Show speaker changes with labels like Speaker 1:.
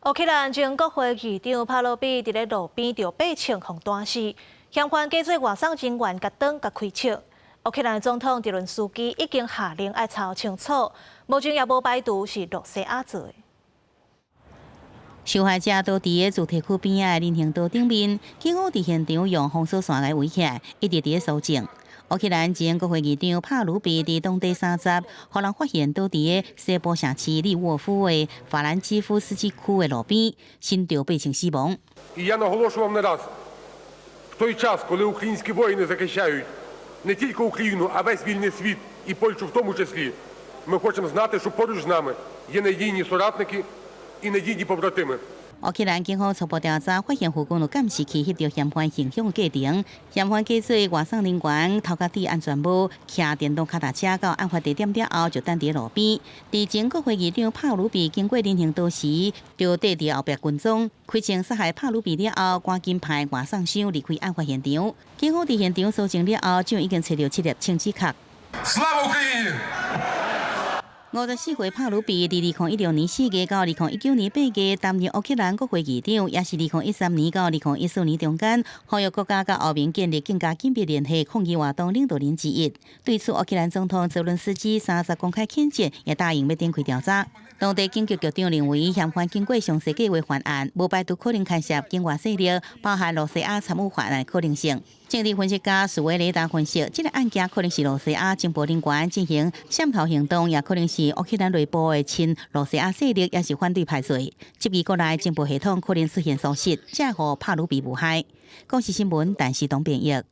Speaker 1: 烏克蘭前國會議長帕魯比佇咧路邊著白槍予彈死，嫌犯假做外送人員共擋共開槍。烏克蘭總統澤倫斯基已經下令愛查清楚，目前也無排除是露西亞做的。
Speaker 2: 受害者倒佇咧住宅區邊仔的人行道頂面，警方佇現場用封鎖線來圍起來，一直佇咧搜證。烏克蘭前國會議長帕魯比佇當地30，予人發現倒佇咧西部城市利沃夫的法蘭基夫斯基區的路邊，身著白槍死亡。
Speaker 3: І я наголошував не раз, в той час, коли українські воїни захищають не тільки Україну, а весь вільний світ і Польщу в тому числі, ми хочемо знати, що поруч з нами є надійні соратники і надійні побратими.
Speaker 2: 烏克蘭警方初步調查發現，附近有監視器翕著嫌犯行兇過程。嫌犯假做外送人員，頭殼戴安全帽，騎電動跤踏車到案發地點了後，就等佇路邊。佇前國會議長帕魯比經過人行道時，就綴佇後壁跟蹤，開槍殺害帕魯比了後，趕緊派外送箱離開案發現場。警方佇現場搜證了後，就已經揣著七粒槍支殼。
Speaker 3: Слава Україні!
Speaker 2: 54歲帕魯比，佇2016年4月到2019年8月擔任烏克蘭國會議長，也是2013年到2014年中間，呼籲國家佮歐盟建立更加緊密聯繫抗議活動領導人之一。對此，烏克蘭總統澤倫斯基30公開譴責，也答應欲展開調查。當地警局局長認為，嫌犯經過詳細計劃犯案，無排除可能牽涉境外勢力，包含露西亞參與犯案可能性。政治分析家斯維雷達分析，這个案件可能是露西亞情報人員進行滲透行動，也可能是烏克蘭內部的親露西亞勢力，抑是反對派做。質疑國內情報系統可能出現疏失，才予帕魯比遇害。公視新聞，陳世東編譯。